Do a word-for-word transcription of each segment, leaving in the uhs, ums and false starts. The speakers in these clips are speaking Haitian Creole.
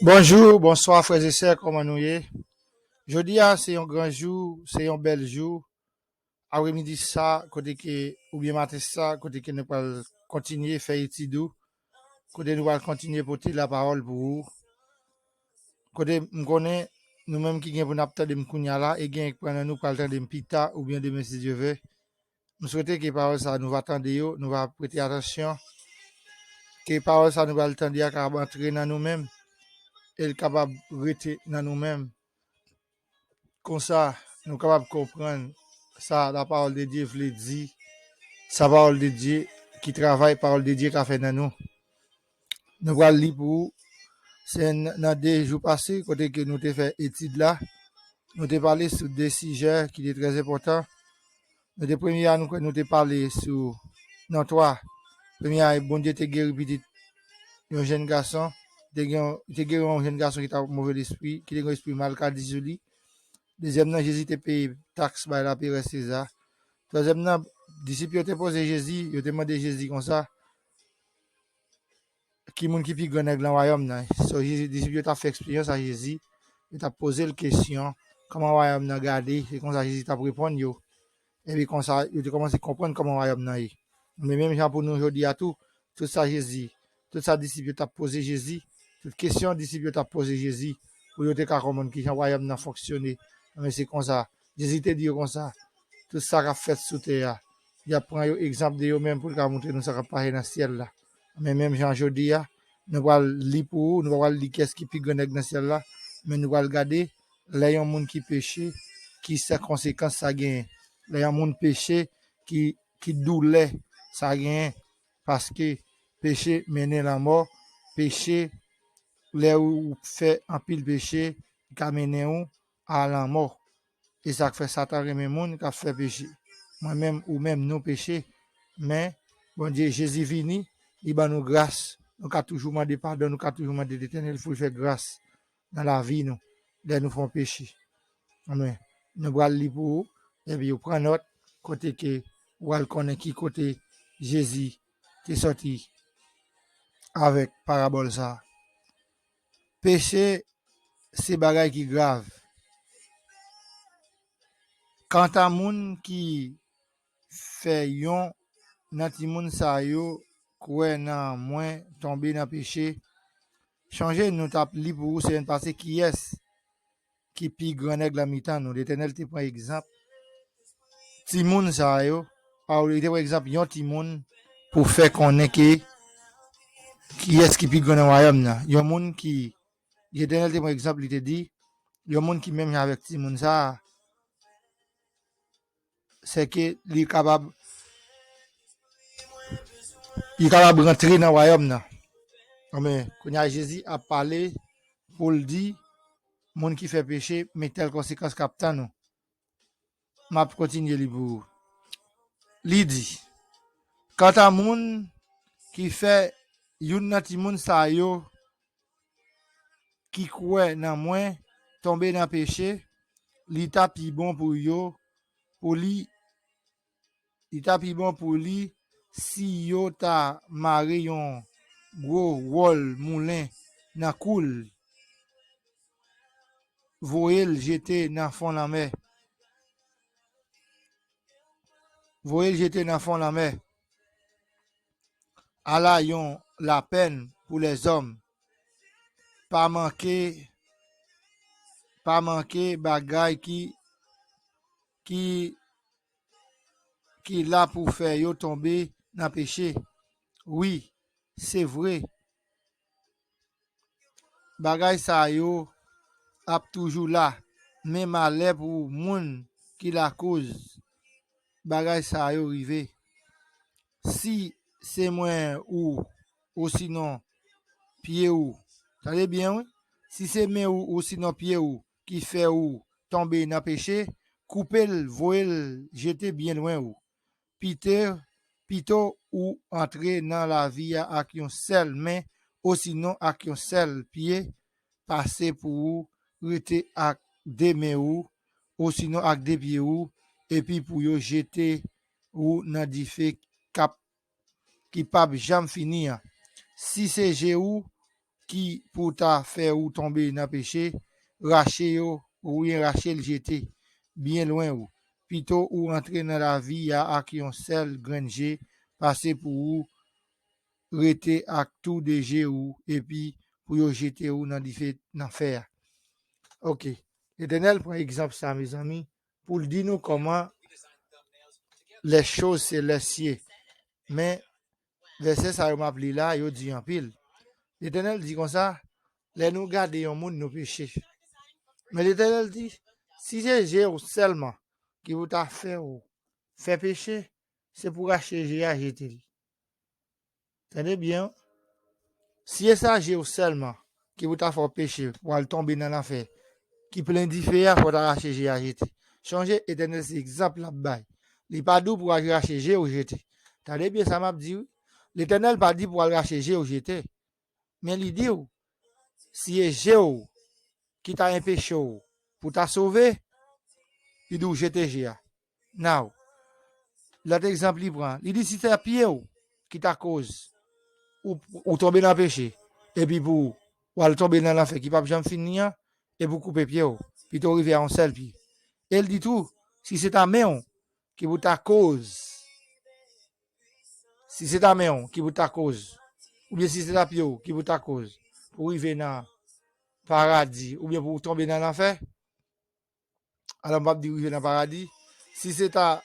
Bonjou, bonswa frè e sè, kòman nou ye? Jodi a se yon gran jou, se yon bèl jou. Apremidi sa, kote ke, oubyen maten sa, kote ke nou pral kontinye fè etid ou, kote nou pral kontinye pote lapawòl pou ou. Kote m konnen nou menm ki gen pou n ap tande m kounye a la, e gen k pran nan nou pral tande m pita oubyen demen si Dye vle. M swete ke pawòl sa nou va tande yo, nou va prete atansyon, ke pawòl sa nou pral tande a kapab antre nan nou menm, e l kapab rete nan nou menm. Konsa, nou kapab konprann sa lapawòl de Dye vle di, sa pawòl de Dye ki travay pawòl de Dye ka fè nan nou. Nou pral li pou ou. Se n- nan de jou pase, kote ke nou te fè etid la, nou te pale sou de sijè ki te trè enpòtan. Nou te premye a, nou kwè nou te pale sou, non, twa. Premye a, Bondye te geri pitit yon jèn gason, te gen, te geri yon jèn gason ki t ap move lespri, ki te gen espri maladi sou li. Dezyèm nan, Jezi te peye taks bay laperè Seza. Twazyèm nan, disip yo te poze Jezi, yo te mande Jezi konsa, ki moun ki pi gran nèg nan wayòm nan? So, Jezi, disip yo t ap fè eksperyans a Jezi, yo t ap poze l kesyon, kòman wayòm nan gade, se konsa Jezi t ap reponn yo. Epi konsa, yo te kòmanse konprann kòman wayòm nan ye. Men menm jan pou nou jodi a tou, tout sa Jezi, tout sa disip yo t ap poze Jezi, tout kesyon disip yo t ap poze Jezi, pou yo te ka konprann kijan wayòm nan fonksyone. Men se konsa, Jezi te di yo konsa, tout sa k ap fèt sou tè a, y ap pran yo egzanp de yo menm pou l ka montre nou sa k ap pase nan syèl la. Men menm jan jodi a, nou pral li pou ou, nou pa pral li kiyès ki pi gran nèg nan syèl la, men nou pral gade lè yon moun ki peche, ki sa konsekans sa genyen. Lè yon moun peche, ki, ki doulè sa genyen, paske peche mennen lanmò, peche, lè ou fè anpil peche, li ka mennen ou a lanmò. E sa k fè Satan renmen moun k ap fè peche. Mwen menm, ou menm, nou peche. Men, Bondye, Jezi vini, li ban nou gras. Nou ka toujou mande padon, nou ka toujou mande Letènèl pou l fè gras nan lavi nou, lè nou fè yon peche. Amen. Nou pral li pou ou, epi ou pran nòt, kote ke ou al konnen ki kote Jezi te sòti avèk parabòl sa a. Peche se bagay ki grav. Kanta moun ki fè yon nan timoun sa yo kwè nan mwen tonbe nan peche, chonje nou t ap li pou ou semèn pase kiyès ki pi gran nèg lan mitan nou. Letènèl te pran egzanp timoun sa yo, pa li te pran egzanp yon timoun pou fè konnen ke kiyès ki pi gran nan wayòm nan. Yon moun ki, Letènèl te pran egzanp, li te di, yon moun ki menm jan avèk timoun sa a, se ke li kapab, li kapab rantre nan wayòm nan. Amen. Kounye a, Jezi ap pale pou l di, moun ki fè peche, men tèl konsekans k ap tann ou. M ap kontinye li pou ou. Li di, kanta moun ki fè youn nan timoun sa yo ki kwè nan mwen tonbe nan peche, li ta pi bon pou yo, pou li, li ta pi bon pou li si yo ta mare yon gwo wòl moulen nan kou l, voye l jete nan fon lanmè. Voye l jete nan fon lanmè. Ala yon lapèn pou lèzòm. Pa manke, pa manke bagay ki, ki, ki la pou fè yo tonbe nan peche. Wi, se vre. Bagay sa yo ap toujou la, men malè pou moun ki lakoz bagay sa yo rive. Si se men ou, osinon pye ou, tande byen wi, si se men ou osinon pye ou ki fè ou tonbe nan peche, koupe l, voye l jete byen lwen ou. Pite, pito ou antre nan lavi a ak yon sèl men, osinon ak yon sèl pye, pase pou ou rete ak de men ou, osinon ak de pye ou, epi pou yo jete ou nan dife k ap, ki p ap janm fini an. Si se je ou, ki pou ta fè ou tonbe nan peche, rache yo, oubyen rache l jete byen lwen ou. Pito ou antre nan lavi a ak yon sèl grenn je, pase pou ou rete ak tou de je ou, epi pou yo jete ou nan dife lanfè a. Ok. Letènèl pran egzanp sa, mezanmi, pou l di nou kòman les choses se les cieux. Men, vèsè sa yo m ap li la, yo di anpil. Letènèl di konsa, lè nou gade yon moun, nou peche. Men Letènèl di, si se je w sèlman ki pou ta fè w fè peche, se pou rache je a jete l. Tande byen, si se sa je w sèlman ki pou ta fè w peche, pou al tonbe nan lanfè, ki plen dife a, fò w ta rache je a jete. Chonje, Letènèl se egzanp l ap bay. Li pa di w pou al rache je w jete. Tande byen sa m ap di w. Letènèl pa di pou al rache je w jete. Men li di w, si se je w ki ta enpeche w pou ta sove, li di w jete je a. Now, lòt egzanp li pran, li di si se pye w ki ta koz ou, ou tonbe nan peche, epi pou w al tonbe nan lanfè ki p ap janm fini an, epi w koupe pye w, pito w rive a yon sèl pye. E l di tou, si se ta men w ki pou ta koz, si se ta men w ki pou ta koz, oubyen si se ta pye w ki pou ta koz, pou w rive nan paradi, oubyen pou w tonbe nan lanfè, alò m p ap di rive nan paradi, si se ta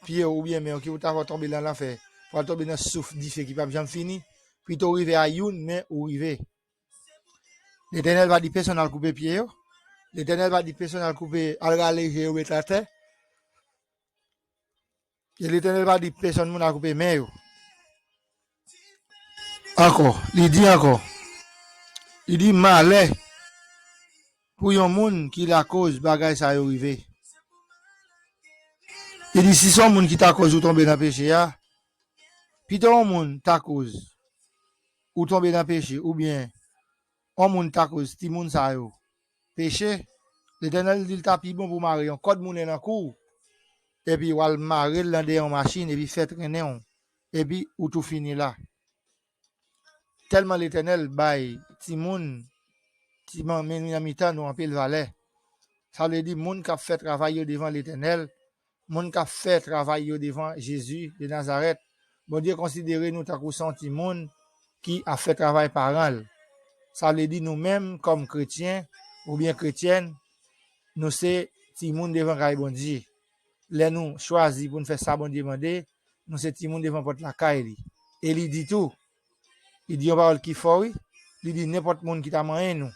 pye w oubyen men w ki pou ta fè w tonbe nan lanfè, pou w al tonbe nan souf dife ki p ap janm fini, pito w rive a youn, men ou rive. Letènèl pa di pèsonn al koupe pye yo. Letènèl pa di pèsonn al koupe, al rale je yo met atè. E Letènèl pa di pèsonn moun al koupe men yo. Ankò, li di ankò. Li di malè pou yon moun ki lakoz bagay sa yo rive. Li di si se yon moun ki ta koz ou tonbe nan peche a, pito yon moun ta koz ou tonbe nan peche, oubyen yon moun ta koz timoun sa yo peche, Letènèl di l ta pi bon pou w mare yon kòd moulen nan kou w, epi w al mare l nan dèyè yon machin, epi fè trennen w, epi ou tou fini la. Tèlman Letènèl bay timoun, ti manmi nan mitan nou anpil valè. Sa vle di moun k ap fè travay yo devan Letènèl, moun k ap fè travay yo devan Jezi de Nazarèt. Bondye konsidere nou tankou se yon timoun ki ap fè travay paran l. Sa vle di nou menm kòm kretyen oubyen kretyèn, nou se timoun devan kay Bondye. Lè nou chwazi pou n fè sa Bondye mande, nou se timoun devan pòt lakay li. E li di tou, li di yon pawòl ki fò wi, li di nenpòt moun ki ta manyen nou,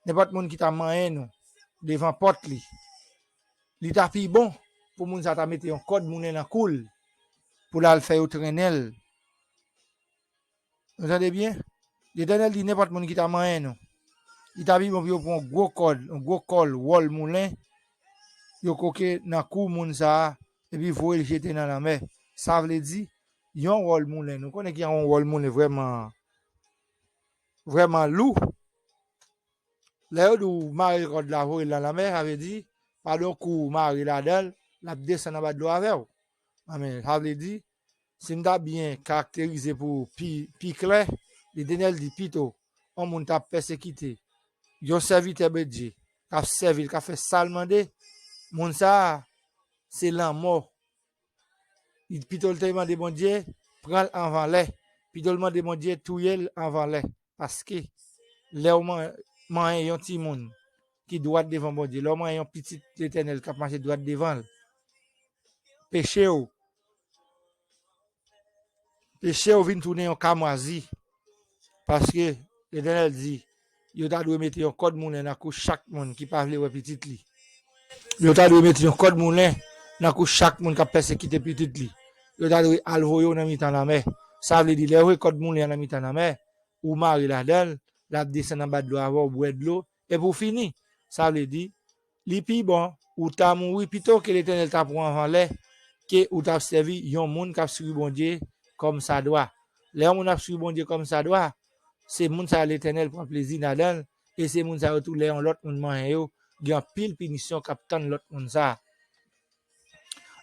nenpòt moun ki ta manyen nou devan pòt li, li ta pi bon pou moun sa ta mete yon kòd moulen nan kou l pou l al fè yo trennen l. Nou tande byen? Letènèl di nenpòt moun ki ta manyen nou, li ta pi bon pou yo pran yon gwo kòd, yon gwo kòl wòl moulen, yo koke nan kou moun sa a, epi voye l jete nan lanmè. Sa vle di, yon wòl moulen, nou konnen ki yon wòl moulen vrèman, vrèman lou. Lè yo di w mare kòd la, voye l nan lanmè, sa vle di, pa de yon kou w mare ladan l, l ap desann anba dlo avè w. Amen. Sa vle di, si n ta byen karakterize pou pi, pi klè, Letènèl di pito, yon moun t ap pèsekite yon sèvitè Bondye, k ap sèvi l, k ap fè sa l mande, moun sa a, se lanmò. Li pito l te mande Bondye, pran l anvan lè. Pito l mande Bondye, touye l anvan lè. Paske, lè w man-, manyen yon timoun ki dwat devan Bondye, lè w manyen yon pitit Letènèl k ap mache dwat devan l, peche w, peche w vin tounen yon kamwazi. Paske Letènèl di, yo ta dwe mete yon kòd moulen nan kou chak moun ki pa vle wè pitit li. Yo ta dwe mete yon kòd moulen nan kou chak moun k ap pèsekite pitit li. Yo ta dwe al voye w nan mitan lanmè. Sa vle di, lè yo voye kòd moulen an nan mitan lanmè, ou mare ladan l, l ap desann anba dlo avè w, bwè dlo, epi w fini. Sa vle di, li pi bon ou ta mouri pito ke Letènèl ta pran w anvan lè, ke ou t ap sèvi yon moun k ap swiv Bondye kòm sa dwa. Lè yon moun ap swiv Bondye kòm sa dwa, se moun sa yo Letènèl pran plezi ladan l, e se moun sa yo tou, lè yon lòt moun manyen yo, gen anpil pinisyon k ap tann lòt moun sa a.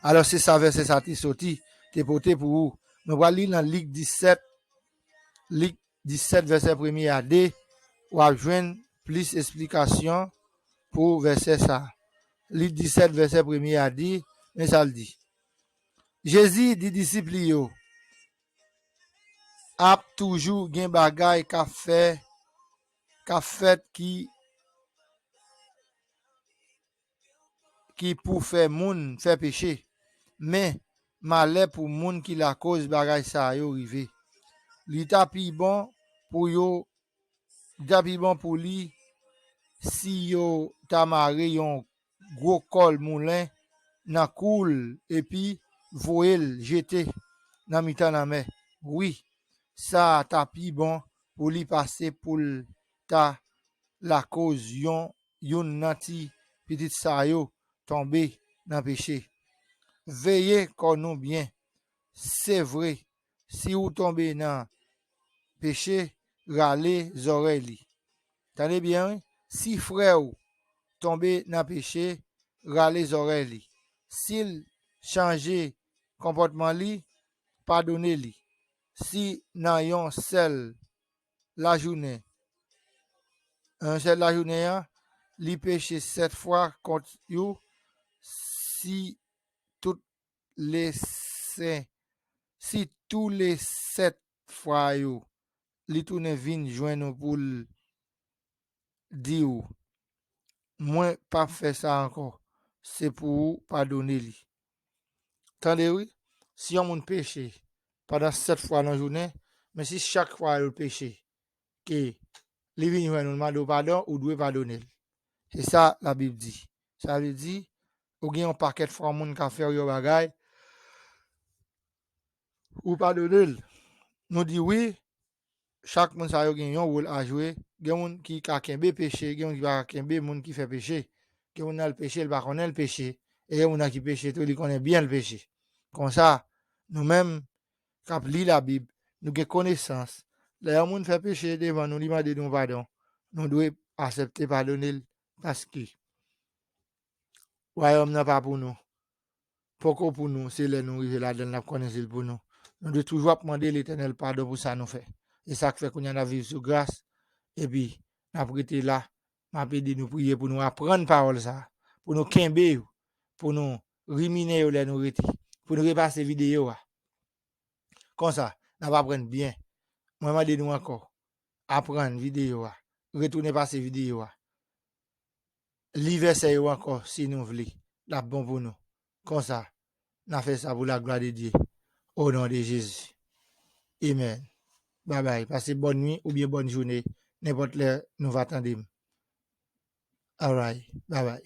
Alò, se sa vèsè sa te soti, te pote pou ou. Nou pral li nan Lik disèt, Lik disèt, vèsè premye a de, w ap jwenn plis esplikasyon pou vèsè sa. Lit disèt, vèsè premye a de, men sa l di. Jezi di disip li yo, ap toujou gen bagay k ap fè, k ap fèt ki, ki pou fè moun fè peche. Men, malè pou moun ki lakoz bagay sa yo rive. Li ta pi bon pou yo, li ta pi bon pou li si yo ta mare yon gwo kòl moulen nan kou l epi voye l jete nan mitan lanmè. Wi, sa ta pi bon pou li pase pou l ta lakoz yon, youn nan ti pitit sa yo tonbe nan peche. Veye kò nou byen. Se vre, si w tonbe nan peche, rale zòrèy li. Tande byen, wi. Si frè w tonbe nan peche, rale zòrèy li. Si l chanje konpòtman li, padone li. Si nan yon sèl lajounen, nan yon sèl lajounen an, li peche sèt fwa kont ou, si tout le sen, si tou le sèt fwa yo, li tounen vin jwenn ou pou l di w, mwen p ap fè sa ankò, se pou ou padone li. Tande wi, si yon moun peche pandan sèt fwa nan jounen, men si chak fwa yo peche, ke li vin jwenn ou, l mande w padon, ou dwe padone l. Se sa Labib di. Sa vle di, ou gen yon pakèt fwa yon moun ka fè w yon bagay, ou padone l. Nou di wi, chak moun sa yo gen yon wòl a jwe. Gen moun ki ka kenbe peche, gen moun ki pa ka kenbe moun ki fè peche. Gen moun nan l peche, l pa konnen l peche. E gen moun nan ki peche tou, li konnen byen l peche. Konsa, nou menm k ap li Labib, nou gen konesans. Lè yon moun fè peche devan nou, li mande nou padon, nou dwe aksepte padone l, paske wayòm nan pa pou nou. Poko pou nou, se lè nou rive ladan l, n ap konnen si l pou nou. Nou dwe toujou ap mande Letènèl padon pou sa nou fè. E sa k fè kounye a n ap viv sou gras, epi n ap rete la, m ap ede nou priye pou nou aprann pawòl sa a, pou nou kenbe yo, pou nou rimine yo lè nou rete, pou nou repase videyo a. Konsa, n ap aprann byen. Mwen mande nou ankò, aprann videyo a, retounen pase videyo a, li vèsè yo ankò si nou vle, l ap bon pou nou. Konsa, n a fè sa pou laglwa de Dye. O non de Jezi. Amen. Babay. Pase bòn nwi oubyen bòn jounen, nenpòt lè nou va tande m. Alright. Babay.